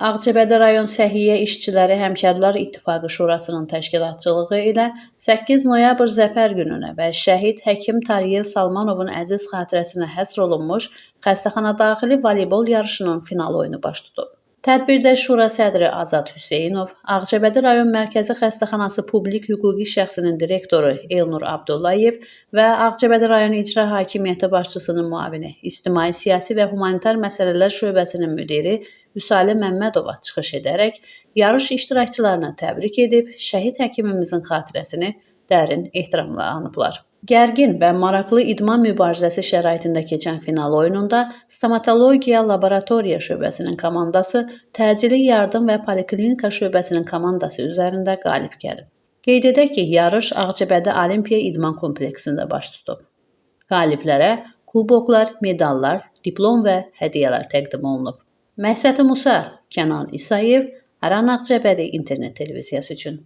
Ağcabədi rayon Səhiyyə İşçiləri Həmkarlar İttifaqı Şurasının təşkilatçılığı ilə 8 noyabr Zəfər gününə və şəhid həkim Tariyel Salmanovun əziz xatirəsinə həsr olunmuş xəstəxana daxili voleybol yarışının final oyunu baş tutub. Tədbirdə Şura sədri Azad Hüseynov, Ağcabədi rayon Mərkəzi Xəstəxanası publik hüquqi şəxsinin direktoru Elnur Abdullayev və Ağcabədi rayon İcra Hakimiyyəti başçısının müavini, İctimai, siyasi və humanitar məsələlər şöbəsinin müdiri Vüsalə Məmmədova çıxış edərək yarış iştirakçılarını təbrik edib, şəhid həkimimizin xatirəsini dərin ehtiramla anıblar. Gərgin və maraqlı idman mübarizəsi şəraitində keçən final oyununda stomatologiya laboratoriya şöbəsinin komandası təcili yardım və poliklinika şöbəsinin komandası üzərində qalib gəlib. Qeyd edək ki, yarış Ağcabədi Olimpiya İdman kompleksində baş tutub. Qaliblərə kuboklar, medallar, diplom və hədiyyələr təqdim olunub. Məhsəti Musa, Kənan İsayev, Aran Ağcabədi internet televiziyası üçün.